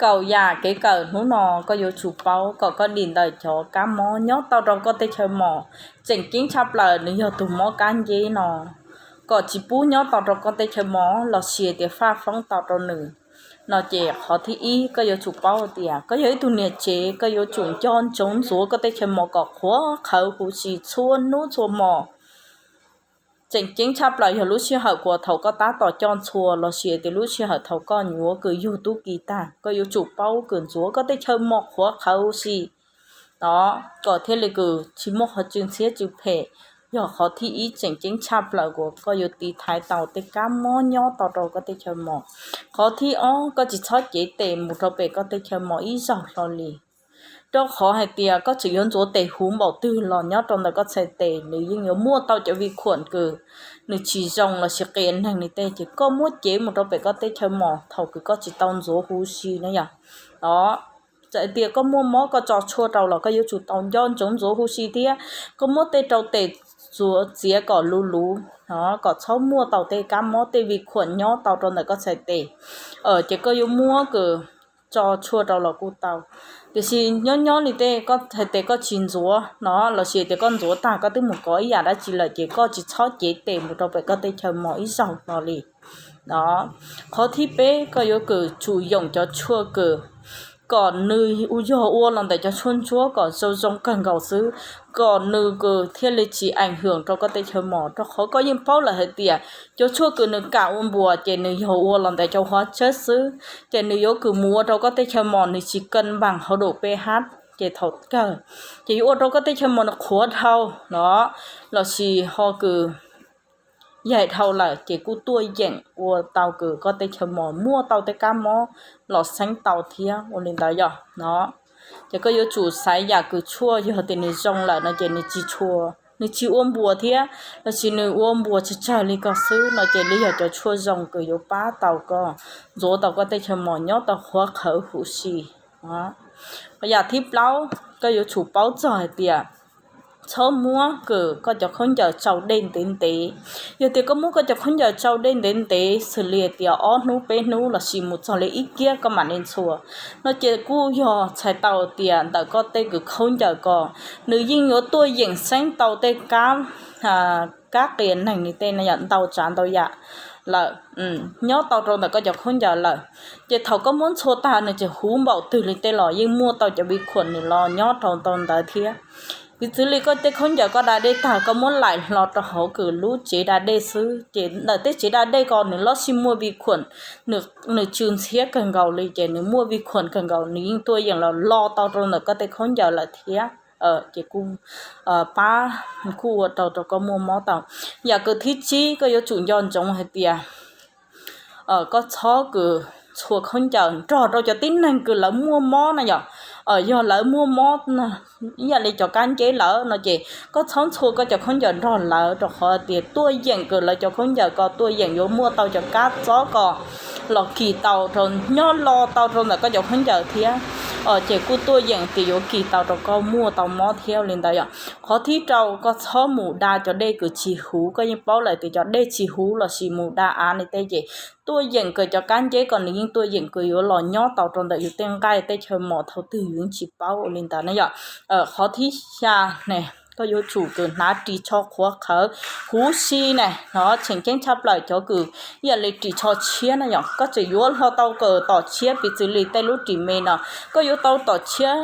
Kaum yam kev kawm hnub no koj yuav tsum paub kom koj dim ntawm cov kab mob nyob tau rau koj tej chaw mos. Tseem ceeb tshaj plaws nws yog tus mob kab nceb no, kom tsis pub nyob tau rau koj tej chaw mos los sis tias faj foob tau rau nws no ces qhov thib ib koj yuav tsum paub tias koj yog ib tug niam tsev, koj yuav tsum nco ntsoov ntxuav koj tej chaw mos kom qhuav qhawv huv si txhua hnub txhua hmo. Tseem ceeb tshaj plaws yog lub sij hawm uas thaum koj tab tom coj ntxhua los sis tias lub sij hawm thaum koj nyuam qhuav yug tub ki tag, koj yuav tsum paub kws ntxuav koj tej chaw mos qhuav qhawv huv si no, kom thiaj li kws tsis muaj qhov tsw ntxhiab tsw phem. Yog qhov thib ib tseem ceeb tshaj plaws uas koj yuav tiv thaiv tau tej kab mob nyob tau rau koj tej chaw mos. Qhov thib ob koj tsis txhob cev tes mus rau pem koj tej chaw mos ib zaug hlo li. Rau qhov hais tias koj tseem yuav ntxuav tes huv npaum twg los nyob rau ntawm koj txhais tes nws yeej yuav muaj tau cov vi khuam kws nws tsis zoo los sis qias neeg li tej, ces koj muab cev mus rau pem koj tej chaw mos thaum kws koj tsis tau ntxuav huv si na yom. Txawm tias koj muaj mob koj tso tshuaj rau los koj yuav tsum tau nco ntsoov ntxuav huv si thiab koj muab tej rau tes txuav txiav kom luv luv, kom txhob muaj tau tej kab mob tej vi khuam nyob tau rau ntawm koj txhais tes. Ces koj yuav muab kws tso tshuaj rau los kuj tau, tiam sis nyob nyob li tej koj txhais tes koj tsis ntxuav no los sis tias koj ntxuav tag koj twb mus kov ib yam dab tsi lawm ces koj tsis txhob cev tes mus rau pem koj tej chaw mos ib zaug hlo li. Qhov thib peb koj yuav kws tsum yoom cov tshuaj kws kom nws yog ua los ntawm cov tshuaj ntsuab kom zoo zoo kawg nkaus xwb, kom nws kws thiaj li tsis ees hwm rau koj tej chaw mos, rau qhov koj yeej paub lawm hais tias cov tshuaj kws nws kam ua npuas ces nws yog ua los ntawm cov huab tsawb xwb, ces nws yuav kws mus ua rau koj tej chaw mos nws tsis kawg npaas hauv dum ph, ces thaum kawg ces yuav ua rau koj tej chaw mos nws qhuav dhau no los sis ho kws yaig dhau lawm ces kuj tuaj yeem ua tau kws koj tej chaw mos muaj tau tej kab mob los xeeb tau thiab ua li ntawd yom no. Ces koj yuav tsum xaiv yam kws tshuaj yog tias nws zoo lawm no ces nws tsis tshua, nws tsis ua npuas thiab los sis nws ua npuas tsawg tsawg li ko xwb no ces li yog cov tshuaj zoo kws yuav pab tau koj ntxuav tau koj tej chaw mos nyob tau qhuav qhawv huv si. Yam thib plaub koj yuav tsum paub txog hais tias txhob muab kws koj cov khaub ncaws tsau dej ntev ntev. Yog tias koj muab koj cov khaub ncaws tsau dej ntev ntev xws li tias ob hnub peb hnub los sis mus txog li ib kiab koj mam li ntxhua no ces kuj yog txhais tau tias ntawm koj tej kws khaub ncaws ko nws yeej yuav tuaj yeem xeeb tau tej kab, kab qias neeg li tej no yom, ntau tsav ntau yam lawm, nyob tau rau ntawm koj cov khaub ncaws lawm. Ces thaum koj muab ntxhua tag nws tseem huv npaum twg li tej los yeej muaj tau cov vi khuam nws los nyob rau ntawd thiab. Piv txwv li koj tej khaub ncaws koj da dej tag koj muab laim hlo rau hauv kws lub tsev da dej xwb ces ntawm tej tsev da dej ko nws loj sij muaj vi khuam, nws tsw ntxhiab kawg nkaus li ces nws muaj vi khuam kawg nkaus nws yeej tuaj yeem los lo tau rau ntawm koj tej khaub ncaws lawm thiab. Ces kuj pab, kuj ua rau rau koj muaj mob tau. Yam kws thib tsib koj yuav tsum nco ntsoov hais tias koj txhob kws ntxhua khaub ncaws nrog rau cov tib neeg kws lawv muaj mob na yom. Yog lawv muaj mob ib yam li cov kab nceb lawm no ces koj txhob ntxhua koj cov khaub ncaws nrog lawv rau qhov tias tuaj yeem kws lawv cov khaub ncaws ko tuaj yeem yuav muaj tau cov kab txob ko los kis tau rau nyob lo tau rau ntawm koj cov khaub ncaws thiab. Ces kuj tuaj yeem tias yuav kis tau rau koj muaj tau mob thiab li ntawd yom. Qhov thib rau koj txhob mus da cov dej kws tsis huv, koj yeej paub lawm tias cov dej tsis huv los sis mus da av li tej ces tuaj yeem kws cov kab nceb ko nws yeej tuaj yeem kws yuav los nyob tau rau ntawm yus tej nqaij tej chaw mos thaum twg yus yeej tsis paub ua li ntawd na yom. Qhov thib xya ne, koj yuav tsum kws hnav ris tsho qhuav qhawv huv si na no, tseem ceeb tshaj plaws cov kws ib yam li ris tsho tshiab na yom, koj tseem yuav hlo tau kws tom tshiab piv txwv li tej lub ris me no, koj yuav tau tom tshiab,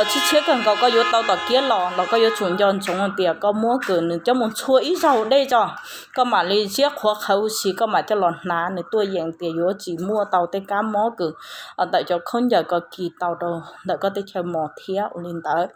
tshiab tshiab kawg nkaus koj yuav tau tom kiab los los koj yuav tsum nco ntsoov tias koj muab kws nws coj mus ntxhua ib zaug dej tso, koj mam li ziab qhuav qhawv huv si koj mam coj los hnav nws tuaj yeem tias yuav tsis muaj tau tej kab mob kws ntawm cov khaub ncaws ko kis tau rau ntawm koj tej chaw mos thiab ua li ntawd.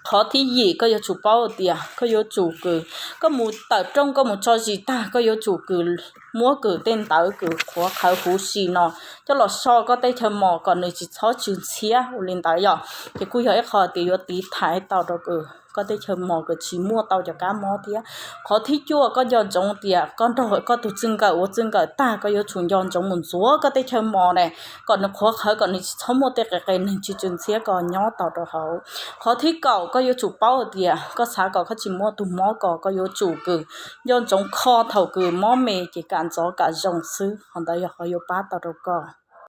Qhov thib yim koj yuav tsum paub tias koj yuav tsum kws koj mus tawm rooj koj mus tso zis tag koj yuav tsum kws muab kws tej ntawv kws qhuav qhawv huv si no coj los so koj tej chaw mos kom nws tsis txhob tsw ntxhiab ua li ntawd yom. Ces kuj yog ib qho tias yuav tiv thaiv tau rau kws koj tej chaw mos kws tsis muaj tau cov kab mob thiab. Qhov thib cuaj koj nco ntsoov tias koj nrog koj tus txij nkawm ua txij nkawm tag koj yuav tsum nco ntsoov mus ntxuav koj tej chaw mos ne, kom nws qhuav qhawv kom nws tsis txhob muaj tej qe qe neeg tsw tsw ntxhiab ko nyob tau rau hauv. Qhov thib kaum koj yuav tsum paub tias koj xav kom koj tsis muaj tus mob ko koj yuav tsum kws nco ntsoov kho thaum kws mob me ces kam ntxov kam zoo xwb, qhov ntawd yog qhov yuav pab tau rau koj.